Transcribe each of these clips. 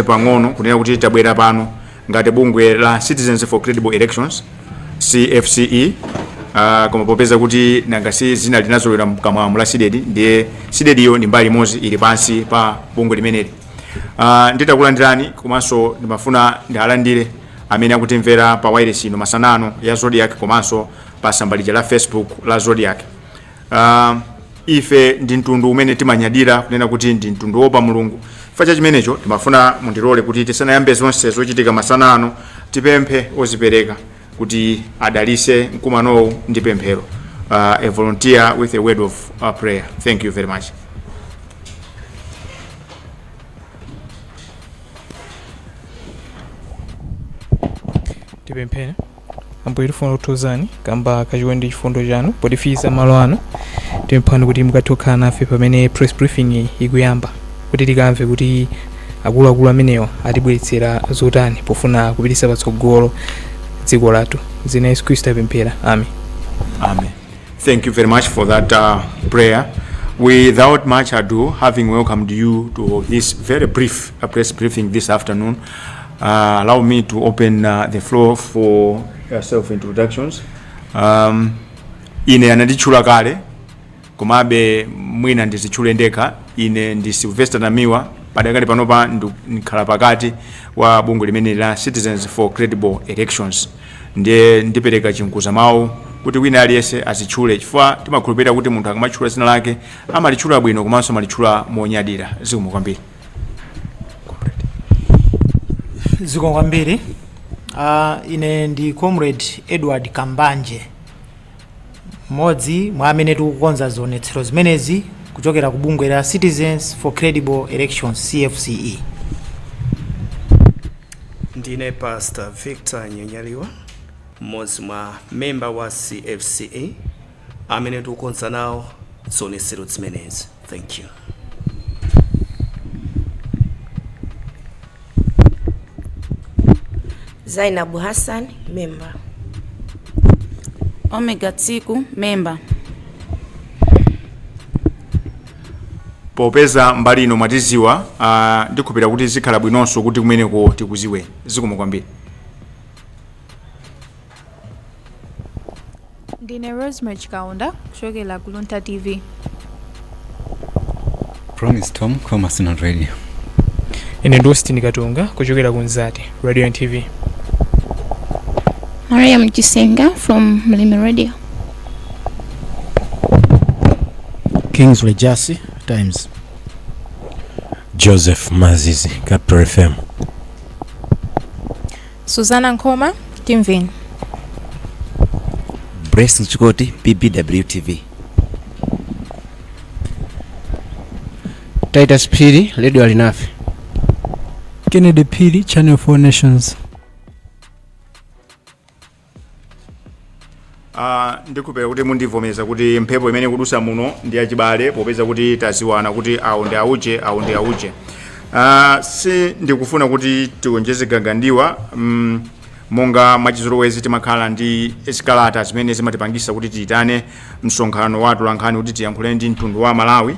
Pang'ono kunena kuti tabwera pano ngati bungwe la Citizens for Credible Elections, CFCE, koma popeza kuti nanga si zina linazolowera mkamwamu la CDEDI, ndiye CDEDI iyo ndi mbali imodzi ili pansi pa bungwe limeneli. Nditakulandirani, komanso ndimafuna ndialandire amene akutimvera pa wireless ino masanano ya Zodiak, komanso pa tsamba lija la Facebook la Zodiak. Ife ndi mtundu umene timanyadira kunena kuti ndi mtundu wopa Mulungu. Chifukwa cha chimenecho, timafuna mundilole kuti tisanayambe zonse zochitika masana ano, tipemphe ozipereka kuti adalise mkumanowu ndi pemphero. A volunteer with a word of prayer. Thank you very much. Tipemphere. Ambuye, tifuna kuthokozani kamba kachikondi, chifundo chanu potifikitsa malo ano. Tipemphani kuti mukathe kukhala nafe pamene press briefing iyi ikuyamba, kuti tikamve kuti akuluakulu amenewa atibweretsera zotani pofuna kupititsa patsogolo dziko lathu. Dzina Yesu Khristu apemphera, amen. Amen. Thank you very much for that prayer. Without much ado, having welcomed you to this very brief press briefing this afternoon, allow me to open the floor for self-introductions. Ine ananditchula kale, komabe mwina ndizitchule ndekha. Ine ndi Sylvester Namiwa. Padakali panopa ndikhala pakati wa bungwe limene la Citizens for Credible Elections. Ndiye ndipereka chinkuza mawu kuti wina aliyense azitchule, chifukwa timakhulupirira kuti munthu akamatchula dzina lake amalitchula bwino komanso amalitchula monyadira. Zikomo kwambiri. Zikomo kwambiri. Ine ndi Comrade Edward Kambanje, mmodzi mwa amene tikukonza zionetsero zimenezi kuchokera ku bungwe la Citizens for Credible Elections, CFCE. Ndine Pastor Victor Nyenyaliwa, mmodzi mwa member wa CFCE amene tikukonza nawo zionetsero zimenezi. Thank you. Zainabu Hassan, member. Omega Tsiku, member. Popeza mbali ino mwatiziwa, ndikhulupirira kuti zikhala bwinonso kuti kumeneko tikuziweni. Zikomo kwambiri. Ndine Rosemary Chikaunda kuchokera ku Luntha TV. Promise Tom, Commerce Radio. Ine ndi Austin Katunga kuchokera ku Nzati Radio and TV. Mariam Chisenga from Mlimi Radio. Kingsley Jasi, Times. Joseph Mazizi, Capital FM. Susana Nkoma, Timveni. Blessing Chikoti, BBW TV. Titus Phiri, Radio Alinafe. Kennedy Phiri, Channel 4 Nations. Ndikhulupirira kuti mundivomereza kuti mphepo imene ikudusa muno ndi yachibale, popeza kuti taziwana kuti awo ndi auje, awo ndi auje. Si ndikufuna kuti tionjeze gagandiwa. Monga mwachizolowezi timakhala ndi zikalata zimene zimatipangisa kuti tiyitane msonkhano wa atolankhani kuti tiyankhule ndi mtundu wa Malawi.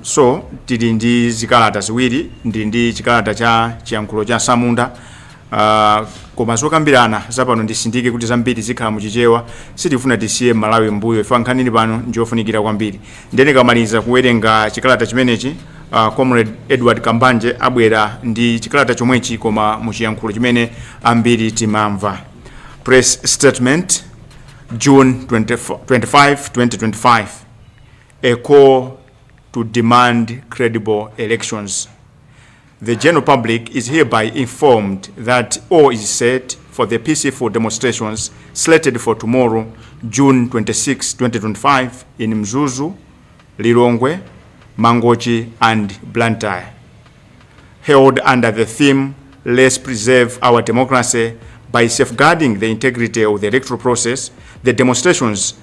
So tili ndi zikalata ziwiri. Ndili ndi chikalata cha chiyankhulo cha Samunda, koma zokambirana zapano ndisindike kuti zambiri zikhala muchichewa. Sitifuna tisiye Malawi mbuyo ife, nkhanini pano ndiofunikira kwambiri. Ndiye ndikamaliza kuwerenga chikalata chimenechi, Comrade Edward Kambanje abwera ndi chikalata chomwechi koma muchiyankhulo chimene ambiri timamva. Press statement, June 24, 25, 2025. A call to demand credible elections. The general public is hereby informed that all is set for the peaceful demonstrations slated for tomorrow, June 26, 2025, in Mzuzu, Lilongwe, Mangochi, and Blantyre. Held under the theme, "Let's Preserve Our Democracy by Safeguarding the Integrity of the Electoral Process," the demonstrations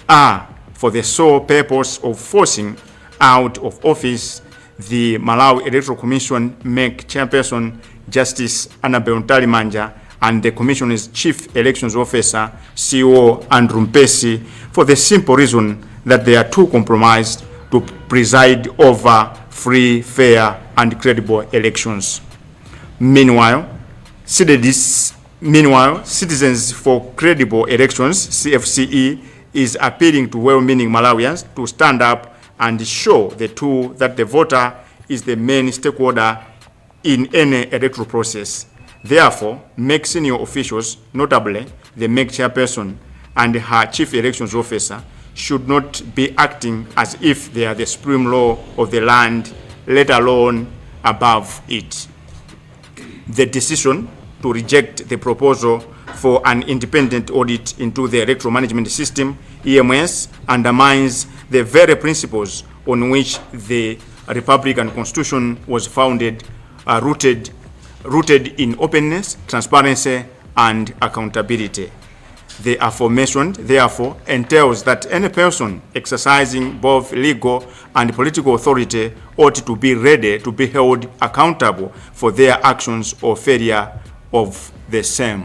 are for the sole purpose of forcing out of office the Malawi Electoral Commission MEC Chairperson Justice Annabel Mtalimanja and the Commission's Chief Elections Officer, CEO Andrew Mpesi, for the simple reason that they are too compromised to preside over free, fair, and credible elections. Meanwhile, Citizens for Credible Elections, CFCE, is appealing to well-meaning Malawians to stand up and show the two that the voter is the main stakeholder in any electoral process. Therefore, MEC senior officials, notably the MEC chairperson and her chief elections officer, should not be acting as if they are the supreme law of the land, let alone above it. The decision to reject the proposal for an independent audit into the electoral management system, EMS, undermines the very principles on which the Republican Constitution was founded, rooted in openness, transparency, and accountability. The aforementioned, therefore, entails that any person exercising both legal and political authority ought to be ready to be held accountable for their actions or failure of the same.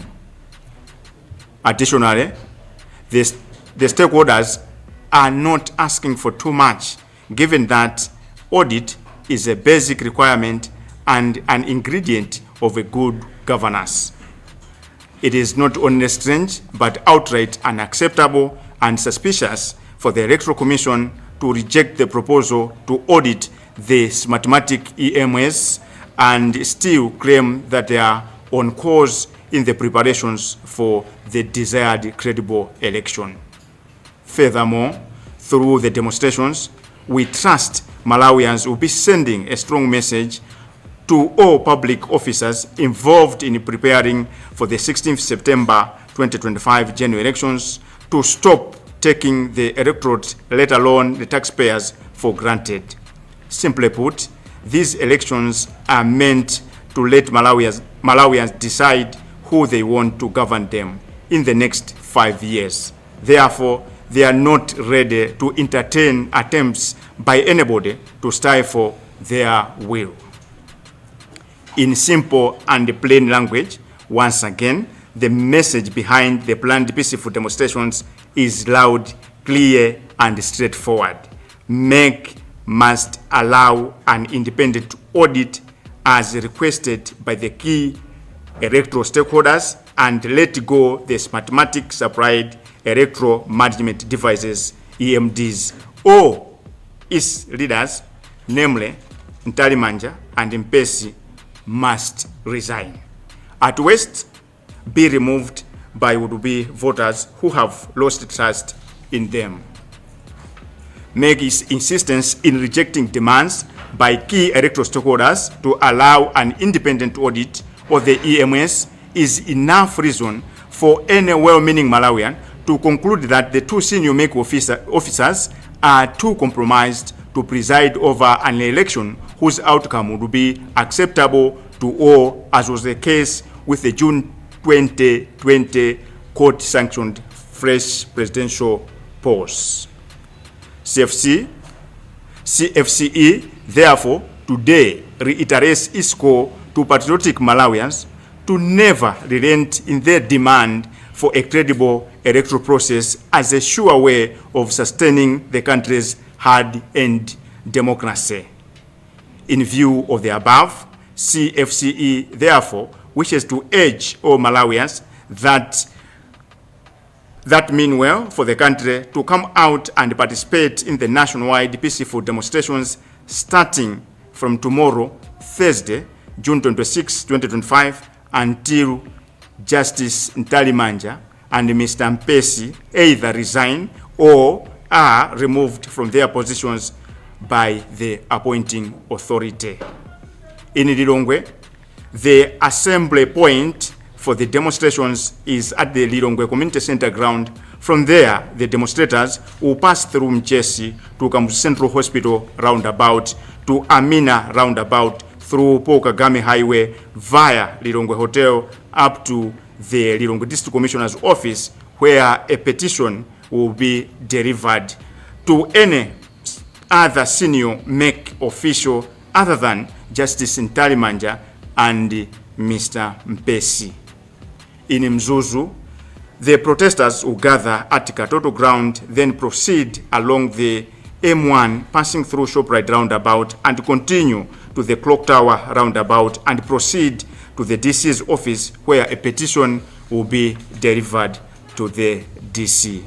Additionally, the stakeholders are not asking for too much, given that audit is a basic requirement and an ingredient of a good governance. It is not only strange, but outright unacceptable and suspicious for the Electoral Commission to reject the proposal to audit the Smartmatic EMS and still claim that they are on course in the preparations for the desired credible election. Furthermore, through the demonstrations, we trust Malawians will be sending a strong message to all public officers involved in preparing for the 16th September 2025 general elections to stop taking the electorate, let alone the taxpayers, for granted. Simply put, these elections are meant to let Malawians decide who they want to govern them in the next 5 years. Therefore, they are not ready to entertain attempts by anybody to stifle their will. In simple and plain language, once again, the message behind the planned peaceful demonstrations is loud, clear, and straightforward. MEC must allow an independent audit as requested by the key electoral stakeholders and let go the Smartmatic supplied electoral management devices, EMDs, or its leaders, namely Mtalimanja and Mpesi, must resign. At worst, be removed by would-be voters who have lost trust in them. MEC's insistence in rejecting demands by key electoral stakeholders to allow an independent audit of the EMS is enough reason for any well-meaning Malawian to conclude that the two senior MEC officers are too compromised to preside over an election whose outcome would be acceptable to all, as was the case with the June 2020 court-sanctioned fresh presidential polls. CFCE, therefore, today reiterates its call to patriotic Malawians to never relent in their demand for a credible electoral process as a sure way of sustaining the country's hard-earned democracy. In view of the above, CFCE therefore wishes to urge all Malawians that mean well for the country to come out and participate in the nationwide peaceful demonstrations starting from tomorrow, Thursday, June 26, 2025, until Justice Mtalimanja and Mr. Mpesi either resign or are removed from their positions by the appointing authority. In Lilongwe, the assembly point for the demonstrations is at the Lilongwe Community Center ground. From there, the demonstrators will pass through Mchesi to Kamuzu Central Hospital roundabout to Amina roundabout through Paul Kagame Highway via Lilongwe Hotel up to the Lilongwe District Commissioner's office, where a petition will be delivered to any other senior MEC official other than Justice Mtalimanja and Mr. Mpesi. In Mzuzu, the protesters will gather at Katoto ground, then proceed along the M1, passing through Shoprite roundabout and continue to to the Clock Tower roundabout and proceed to the DC's office, where a petition will be delivered to the DC.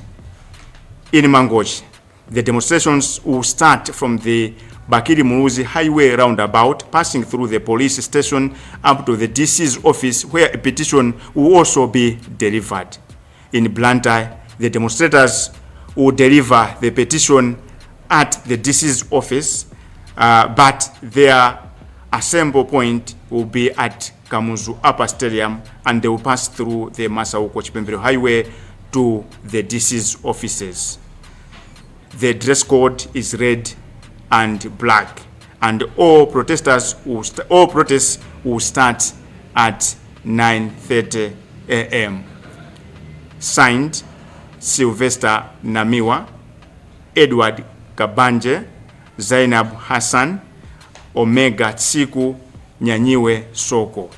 In Mangochi, the demonstrations will start from the Bakili Muluzi Highway roundabout, passing through the police station up to the DC's office, where a petition will also be delivered. In Blantyre, the demonstrators will deliver the petition at the DC's office, but their assemble point will be at Kamuzu Upper Stadium, and they will pass through the Masauko Chipembere Highway to the DC's offices. The dress code is red and black, and all protests will start at 9:30 a.m. Signed, Sylvester Namiwa, Edward Kabanje, Zainab Hassan, Omega Tsiku, Nyanyiwe Soko.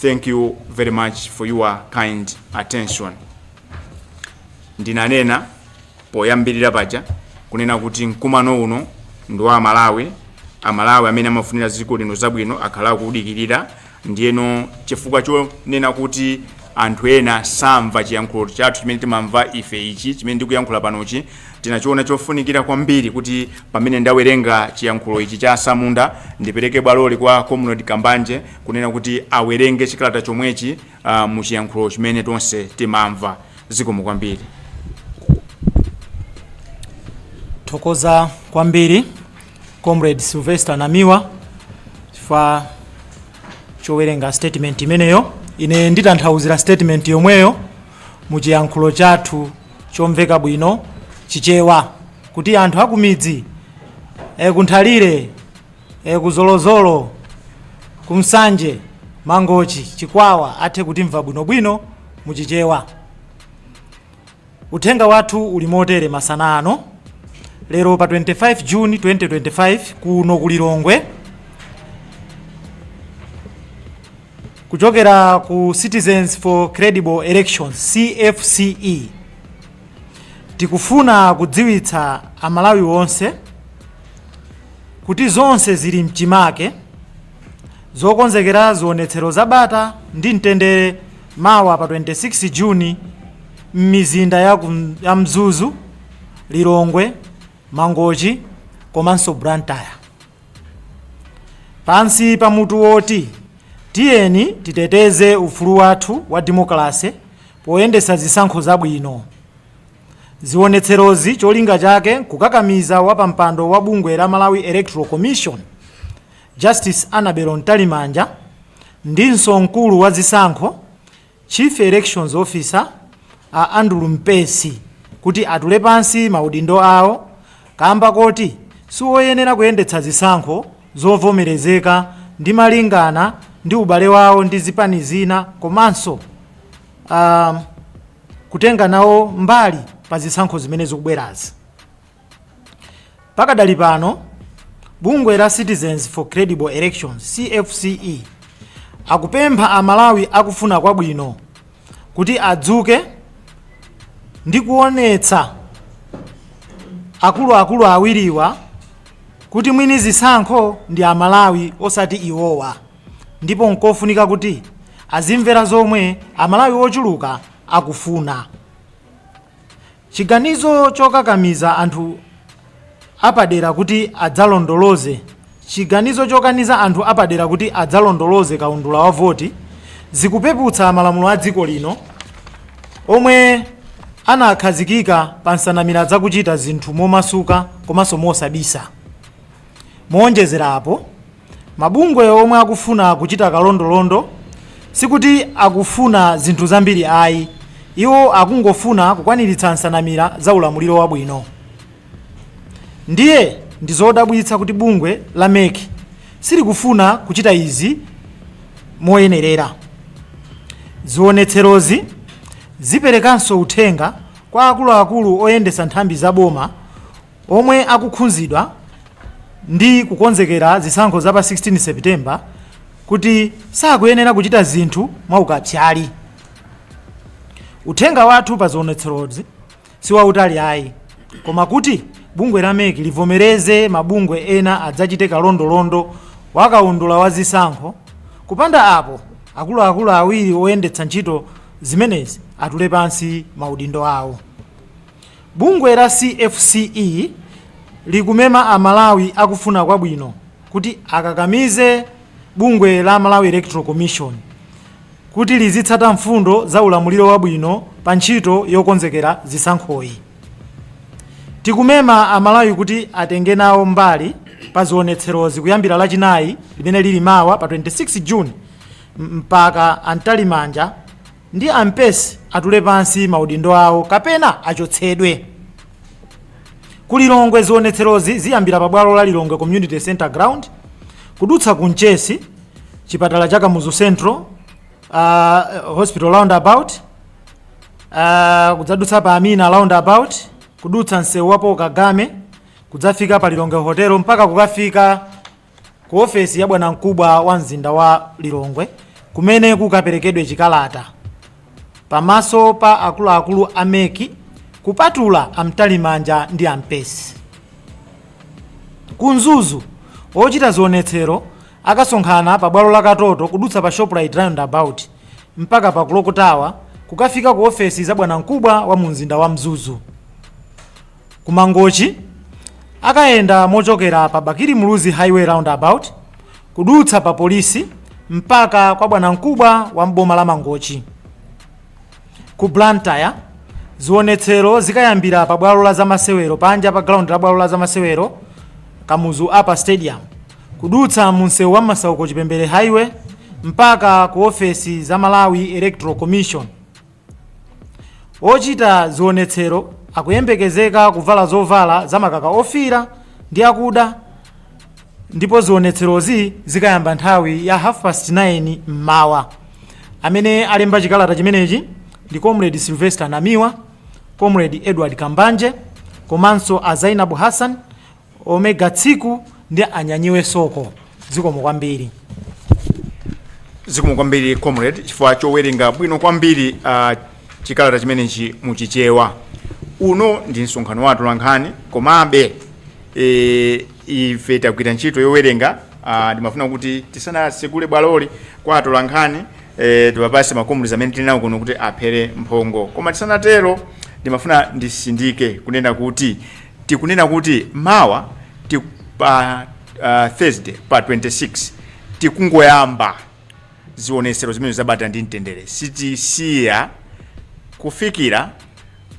Thank you very much for your kind attention. Ndinanena poyambirira paja kunena kuti mkumano uno ndi wa Amalawi. Amalawi amene amafunira dziko lino zabwino akhala akudikirira. Ndiyeno chifukwa chonena kuti anthu ena samva chiyankhulo chathu chimene timamva ife, ichi chimene ndikuyankhula panochi, tinachiona chofunikira kwambiri kuti pamene ndawerenga chiyankhulo ichi cha Samunda, ndipereke bwaloli kwa Comrade Kambanje kunena kuti awerenge chikalata chomwechi mu chiyankhulo chimene tonse timamva. Zikomo kwambiri. Thokoza kwambiri, Comrade Sylvester Namiwa, chifukwa chowerenga statement imeneyo. Ine nditanthauzira statement yomweyo mu chiyankhulo chathu chomveka bwino, Chichewa, kuti anthu akumidzi, kuNthalire, kuZolozolo, kuMsanje, Mangochi, Chikwawa athe kutimva bwinobwino mu Chichewa. Uthenga wathu uli motere: masana ano lero pa 25 June 2025, kuno ku Lilongwe, kuchokera ku Citizens for Credible Elections, CFCE, tikufuna kudziwitsa Amalawi onse kuti zonse zili mchimake zokonzekera zionetsero zabata ndi mtendere mawa pa 26 Juni m'mizinda ya Mzuzu, Lilongwe, Mangochi komanso Blantyre, pansi pa mutu woti "Tiyeni titeteze ufulu wathu wa demokrasi poyendesa zisankho zabwino". Zionetserozi cholinga chake kukakamiza wapampando wa bungwe la Malawi Electoral Commission, Justice Annabel Mtalimanja, ndinso mkulu wa zisankho, Chief Elections Officer, a Andrew Mpesi, kuti atule pansi maudindo awo kamba koti siwoyenera kuyendetsa zisankho zovomerezeka ndi malingana ndi ubale wawo ndi zipani zina komanso kutenga nawo mbali pa zisankho zimene zikubwerazi. Pakadali pano, bungwe la Citizens for Credible Elections, CFCE, akupempha Amalawi akufuna kwabwino kuti adzuke ndi kuonetsa akuluakulu awiriwa kuti mwini zisankho ndi Amalawi osati iwowa, ndipo nkofunika kuti azimvera zomwe Amalawi ochuluka akufuna. Chiganizo chokakamiza anthu apadera kuti adzalondoloze, chiganizo chokaniza anthu apadera kuti adzalondoloze kaundula wa voti zikupeputsa malamulo a dziko lino omwe anakhazikika pa nsanamira zakuchita zinthu momasuka komanso mosabisa. Moonjezera apo, mabungwe omwe akufuna kuchita kalondolondo sikuti akufuna zinthu zambiri ayi, iwo akungofuna kukwaniritsa nsanamira za ulamuliro wabwino. Ndiye ndi zodabwitsa kuti bungwe la MEC silikufuna kuchita izi moyenerera. Zionetserozi ziperekanso uthenga kwa akuluakulu oyendetsa nthambi za boma omwe akukhudzidwa ndi kukonzekera zisankho za pa 16 September kuti sakuyenera kuchita zinthu mwaukapsali. Uthenga wathu pa zionetserozi siwautali ayi, koma kuti bungwe la MEC livomereze mabungwe ena adzachite kalondolondo Wakaundula wa zisankho. Kupanda apo, akuluakulu awiri oyendetsa ntchito zimenezi atule pansi maudindo awo. Bungwe la CFCE likumema Amalawi akufuna kwabwino kuti akakamize bungwe la Malawi Electoral Commission kuti lizitsata mfundo za ulamuliro wabwino pa ntchito yokonzekera zisankhoyi. Tikumema Amalawi kuti atenge nawo mbali pa zionetserozi kuyambira Lachinayi limene lili mawa pa 26 June mpaka a Mtalimanja ndi a Mpesi atule pansi maudindo awo kapena achotsedwe. Ku Lilongwe, zionetserozi ziyambira pa bwalo la Lilongwe Community Center Ground, kudutsa ku Mchesi, chipatala cha Kamuzu Central Hospital roundabout, kudzadutsa pa Amina roundabout, kudutsa msewu wa Paul Kagame, kudzafika pa Lilongwe Hotel, mpaka kukafika ku ofesi ya bwanamkubwa wa mzinda wa Lilongwe, kumene kukaperekedwe chikalata pamaso pa akuluakulu a MEC, kupatula a Mtalimanja ndi a Mpesi. Ku Mzuzu, ochita zionetsero akasonkhana pa bwalo la Katoto, kudutsa pa Shoprite roundabout, mpaka pa Clock Tower, kukafika ku ofesi za bwanamkubwa wa mu mzinda wa Mzuzu. Ku Mangochi, akayenda mochokera pa Bakili Muluzi Highway roundabout, kudutsa pa polisi, mpaka kwa bwanamkubwa wa mboma la Mangochi. Ku Blantyre, zionetsero zikayambira pa bwalo la zamasewero, panja pa ground la bwalo la zamasewero Kamuzu Upper Stadium, kudutsa mu msewu wa Masauko Chipembere Highway, mpaka ku ofesi za Malawi Electoral Commission. Ochita zionetsero akuyembekezeka kuvala zovala zamakaka ofira ndi akuda, ndipo zionetserozi zikayamba nthawi ya 9:30 mmawa. Amene alemba chikalata chimenechi ndi Comrade Sylvester Namiwa, Comrade Edward Kambanje, komanso a Zainabu Hassan, Omega Tsiku ndi Anyanyiwe Soko. Zikomo kwambiri. Zikomo kwambiri, comrade, chifukwa chowerenga bwino kwambiri chikalata chimenechi muchichewa. Uno ndi msonkhano wathu la nkhani, komabe ife tagwira ntchito yowerenga. Ndimafuna kuti tisanatsekule bwaloli kwa atola nkhani, tiwapase ma comrades amene tili nawo kuno kuti aphere mphongo. Koma tisanatero, ndimafuna ndisindike kunena kuti tikunena kuti mawa pa Thursday pa 26 tikungoyamba zionesero zimene zabata ndi mtendere. Sitisiya kufikira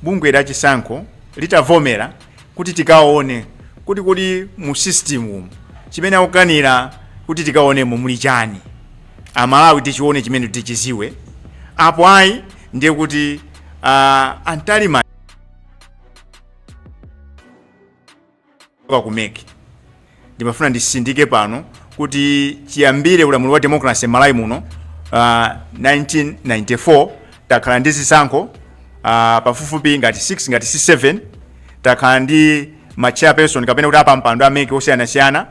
bungwe la chisankho litavomera kuti tikaone kuti kodi mu system umu chimene akukanira kuti tikaonemo muli chani. Amalawi tichione chimene tichiziwe. Apo ayi, ndiye kuti a Mtalimanja ku MEC. Ndimafuna ndisindike pano kuti chiyambire ulamuliro wa democracy m'Malawi muno 1994, takhala ndi zisankho pafupifupi ngati 6, ngati 7. Takhala ndi ma chairperson kapena kuti apampando a MEC osiyanasiyana.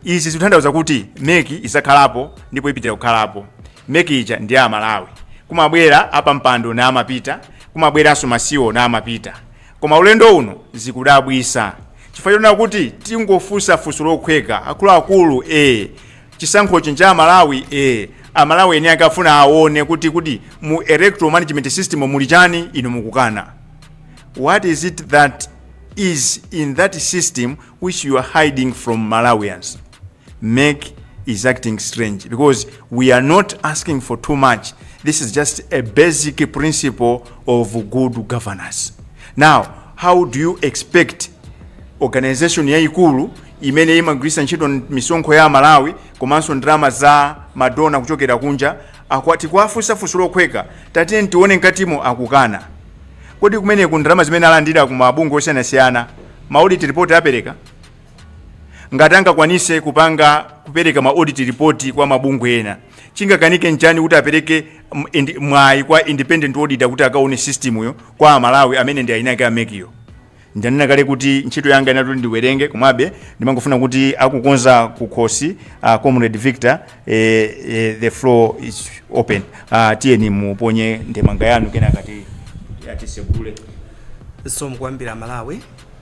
Izi zikutanthauza kuti MEC izakhalapo ndipo ipitira kukhalapo. MEC ija ndi a Malawi. Kumabwera apampando na amapita, kumabweranso ma CEO na amapita, koma ulendo uno zikudabwisa chifukwa chonena kuti tingofunsa funso lokhweka: akuluakulu, chisankhochi ncha Malawi. Amalawi eni akafuna aone kuti mu electoral management system muli chani, inu mukukana. What is it that is in that system which you are hiding from Malawians? MEC is acting strange, because we are not asking for too much. This is just a basic principle of good governance. Now, how do you expect organization yayikulu imene imagwiritsa ntchito misonkho ya Malawi komanso ndalama za ma donor kuchokera kunja, akwati kuwafunsa funso lokhweka, "Tatiye tione mkatimo," akukana? Kodi kumeneku ndalama zimene alandira ku mabungwe osiyanasiyana, ma audit report apereka? Ngati angakwanise kupanga kupereka ma audit report kwa mabungwe ena, chingakanike nchani kuti apereke mwayi kwa independent auditor kuti akaone system yo kwa Amalawi amene ndi eni ake a MEC yo? Ndanena kale kuti ntchito yanga inati ndiwerenge, komabe ndimangofuna kuti akukonza kukhosi. Comrade Victor, the floor is open. Tiyeni muponye ndemanga yanu, kenaka atisegule. So mukwambira Malawi,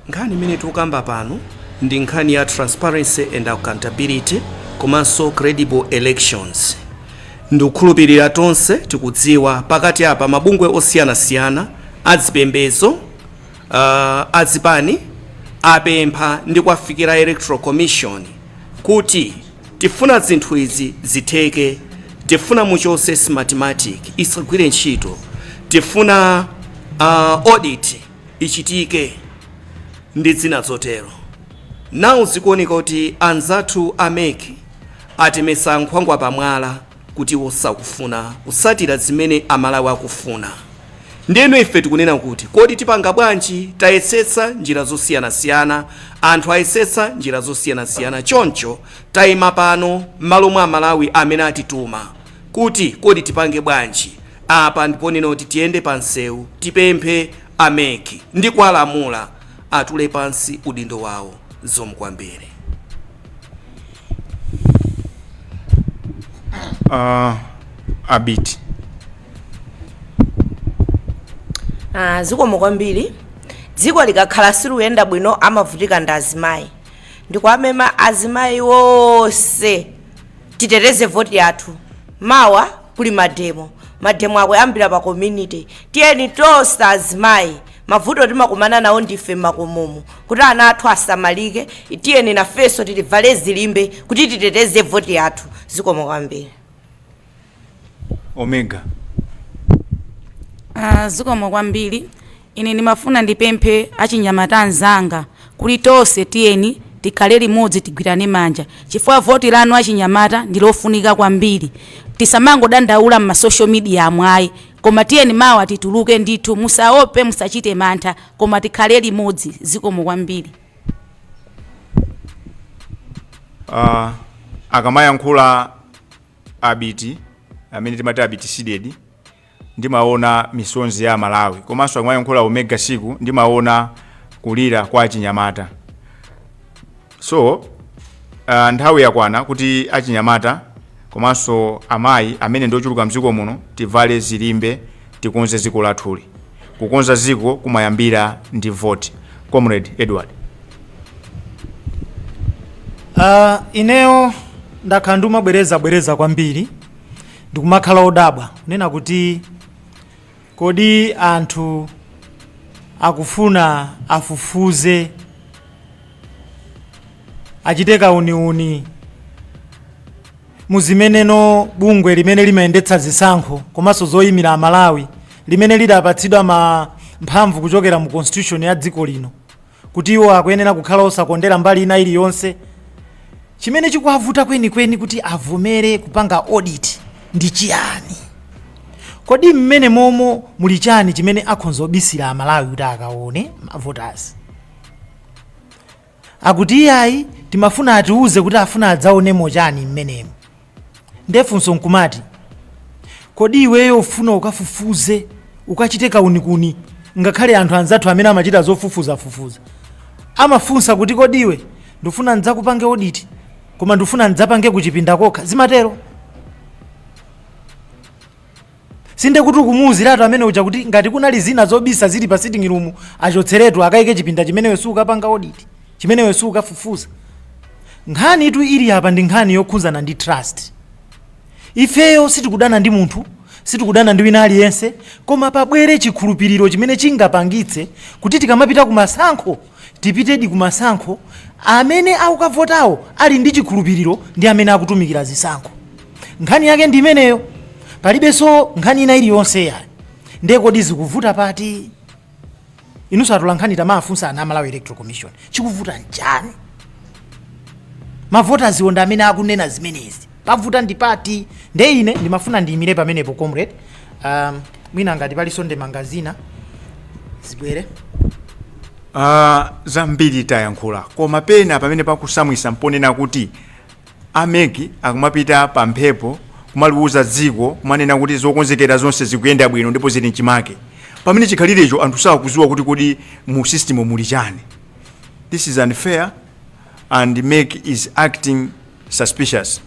nkhani imene tikukamba pano ndi nkhani ya transparency and accountability. Komanso credible elections. Ndikukhulupirira tonse tikudziwa pakati apa mabungwe osiyanasiyana azipembedzo, azipani apempha ndi kuwafikira Electoral Commission kuti tifuna zinthu izi zitheke, tifuna muchose Smartmatic isagwire ntchito, tifuna audit ichitike ndi zina zotero. Nawo zikuoneka kuti anzathu a MEC atemesa nkhwangwa pamwala kuti wosakufuna kusatira zimene Amalawi akufuna. Ndiyeno ife tikunena kuti kodi tipanga bwanji? Tayesetsa njira zosiyanasiyana, anthu ayesetsa njira zosiyanasiyana, choncho tayima pano m'malo mwa Amalawi amene atituma kuti kodi tipange bwanji apa? Ndiponena kuti tiyende pa msewu, tipemphe a MEC ndi kuwalamula atule pansi udindo wawo. Zikomo kwambiri. Abiti. Ah, zikomo kwambiri. Dziko likakhala siluyenda bwino, amavutika ndi azimayi. Ndikuamema azimayi wonse, titeteze voti yathu. Mawa kuli mademo, mademo akuyambira pa community. Tiyeni tonse azimayi, mavuto timakumana nawo ndife makomomo, kuti ana athu asamalike, tiyeni nafenso tilivale zilimbe kuti titeteze voti yathu. Zikomo kwambiri. Omega. Ah, zikomo kwambiri. Ine ndimafuna ndipemphe achinyamata anzanga kuti tonse tiyeni tikhale limodzi, tigwirane manja, chifukwa voti lanu achinyamata ndi lofunika kwambiri. Tisamangodandaula m'ma social media amwayi, koma tiyeni mawa tituluke ndithu. Musaope, musachite mantha, koma tikhale limodzi. Zikomo kwambiri. Akamayankhula Abiti, amene timati Abiti Sidedi, ndimaona misonzi ya Malawi, komanso akamayankhula Omega Siku, ndimaona kulira kwa achinyamata. So nthawi yakwana kuti achinyamata komanso amayi amene ndiochuluka mdziko muno tivale zilimbe, tikonze dziko lathuli. Kukonza dziko kumayambira ndi vote. Comrade Edward. Ineyo ndakhala ndimabwereza bwereza kwambiri, ndikumakhala odabwa kunena kuti kodi anthu akufuna afufuze, achite kauniuni muzimeneno bungwe limene limayendetsa zisankho komanso zoyimira Amalawi, limene lidapatsidwa ma mphamvu kuchokera mu constitution ya dziko lino kuti iwo akuyenera kukhala osakondera mbali ina iliyonse, chimene chikuwavuta kwenikweni kuti avomere kupanga audit ndi chiyani? Kodi mmene momo muli chani chimene akhonza obisira Amalawi kuti akaone, ma voters? Akuti iyayi, timafuna atiuze kuti afuna adzaonemo chani mmenemo. Ndefunso nkumati, kodi iweyo ufuna ukafufuze, ukachite kaunikuni? Ngakhale anthu anzathu amene amachita zofufuzafufuza amafunsa kuti, kodi iwe, ndifuna ndidzakupange audit, koma ndifuna ndidzapange kuchipinda kokha? Zimatero sinde kuti ukumuwuziratu amene uja kuti ngati kunali zina zobisa zili pa sitting room achotseretu, akayike chipinda chimeneyo sukapanga audit, chimeneyo sukafufuza. Nkhani itu ili apa ndi nkhani yokhuzana ndi trust. Ifeyo sitikudana ndi munthu, sitikudana ndi wina aliyense, koma pabwere chikhulupiriro chimene chingapangitse kuti tikamapita kumasankho, tipitedi kumasankho amene akukavotawo ali ndi chikhulupiriro ndi amene akutumikira zisankho. Nkhani yake ndi imeneyo, palibenso nkhani ina iliyonse yayi. Ndiye kodi zikuvuta pati? Inunso atola nkhani, tamafunsa ana Amalawi Electoral Commission, chikuvuta nchani? Mavoters ndi amene akunena zimenezi, pavuta ndi pati? Nde ine ndimafuna ndiyimire pamenepo, comrade. Mwina ngati palinso ndemanga zina zibwere. Zambiri tayankhula, koma pena pamene pakusamwisa mponena kuti a MEC akumapita pa mphepo kumaliuza dziko, kumanena kuti zokonzekera zonse zikuyenda bwino ndipo zili mchimake, pamene chikhalirecho anthu sakudziwa kuti kodi mu system muli chani. This is unfair and MEC is acting suspicious,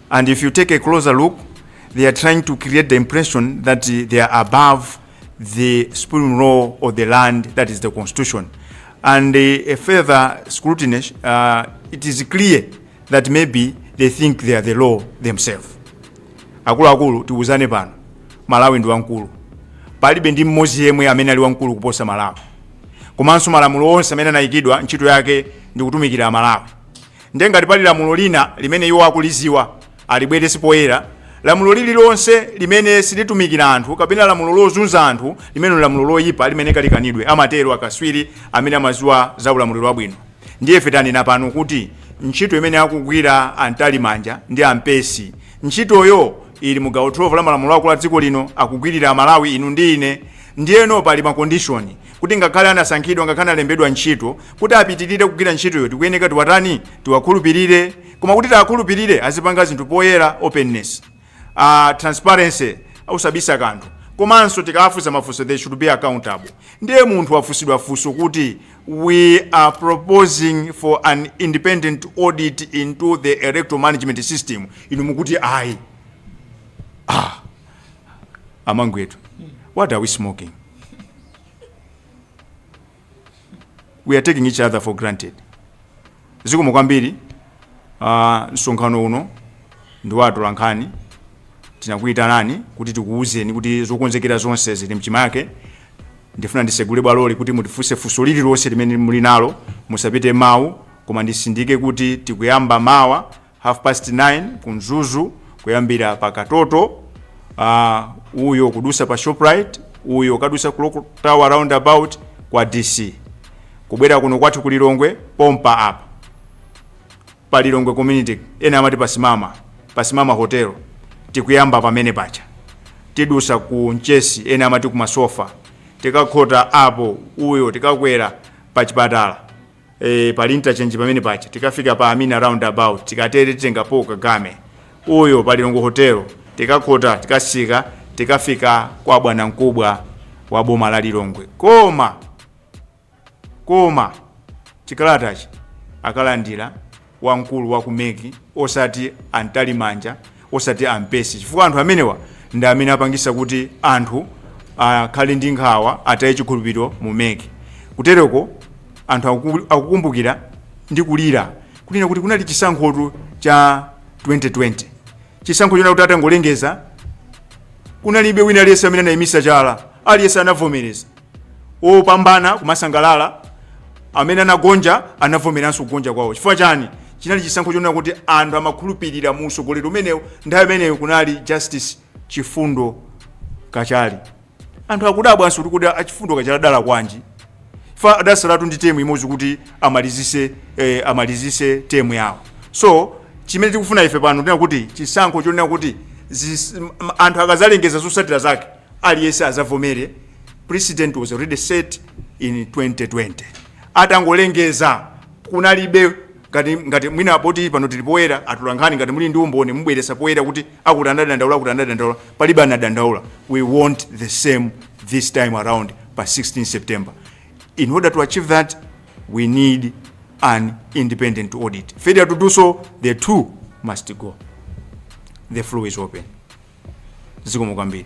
and if you take a closer look, they are trying to create the impression that they are above the supreme law of the land, that is the constitution. And a further scrutiny, it is clear that That maybe they think they are the law themselves. Akuluakulu, tiwuzane pano, Malawi ndi wamkulu. Palibe ndi mmodzi yemwe amene ali wamkulu kuposa Malawi. Komanso malamulo onse amene anayikidwa, ntchito yake ndi kutumikira Amalawi. Ndiye ngati pali lamulo lina limene iwo akuliziwa, alibwerese poyera. Lamulo lililonse limene silitumikira anthu kapena lamulo lozunza anthu, limene lamulo loyipa limene kalikanidwe, amatero akaswiri amene amaziwa za ulamuliro wabwino. Ndiye ife tanena pano kuti ntchito imene akugwira a Mtalimanja ndi ampesi, ntchitoyo ili mu gawo 12 la malamulo akulu a dziko lino. Akugwirira Amalawi, inu ndi ine. Ndiyeno pali ma condition kuti ngakhale anasankhidwa, ngakhale analembedwa ntchito, kuti apitirire kugwira ntchitoyo tikuyeneka tiwatani? Tiwakhulupirire. Koma kuti tiwakhulupirire, azipanga zinthu poyera, openness, transparency, usabisa kanthu. Komanso tikawafunsa mafunso, they should be accountable. Ndiye munthu wafunsidwa funso kuti we are proposing for an independent audit into the electoral management system, inu mukuti ayi. Ah, amangwetu, what are we smoking? We are taking each other for granted. Zikomo kwambiri. Msonkhano uno ndi wa atolankhani. Tinakuyitanani kuti tikuwuzeni kuti zokonzekera zonse zili mchimake. Ndifuna ndisegule bwaloli kuti mutifunse funso lililonse limene muli nalo. Musapite mawu, koma ndisindike kuti tikuyamba mawa 9:30 ku Mzuzu, kuyambira pa Katoto, uyo kudusa pa Shoprite, uyo kadusa Clock Tower roundabout kwa DC, kubwera kuno kwathu ku Lilongwe pompa apa pa Lilongwe Community, ena amati pasimama, pasimama Hotel. Tikuyamba pamene pacha, tidusa ku Mchesi, ena amati ku Masofa, tikakhota apo uyo tikakwera pa chipatala, pali interchange pamene pacha, tikafika pa Amina roundabout. Tikatere titenga Paul Kagame, uyo pa Lilongwe Hotel, tikakhota, tikasika, tikafika kwa bwana mkubwa wa boma la Lilongwe. Koma chikalatachi akalandira wamkulu wa ku MEC, osati a Mtalimanja, osati ampesi, chifukwa anthu amenewa ndi amene apangisa kuti anthu akhale ndi nkhawa, ataye chikhulupiriro mu MEC. Kutereko anthu akukumbukira ndi kulira kunena kuti kunali chisankhotu cha 2020, chisankho chona kuti atangolengeza kunalibe wina aliyense amene anayimisa chala, aliyense anavomereza. Opambana kumasangalala, amene anagonja anavomeranso kugonja kwawo. Chifukwa chani? Chinali chisankho chonena kuti anthu amakhulupirira mu usogoleri umenewu. Nthawi imeneyo kunali Justice Chifundo Kachali. Anthu akudabwanso kuti achifundo Kachali adala kwanji fa adasalatu ndi term imodzi kuti amalizise term yawo. So chimene tikufuna ife pano tinena kuti chisankho chonena kuti anthu akazalengeza zotsatira zake, aliyense azavomere. President was already set in 2020. Atangolengeza kunalibe ngati mwina poti pano tili poyera, atolankhani, ngati muli ndi umboni mubweresa poyera kuti akuti anadandaula, akuti anadandaula. Palibe anadandaula. We want the same this time around pa 16 September. In order to achieve that, we need an independent audit. Failure to do so, the two must go. The floor is open. Zikomo kwambiri.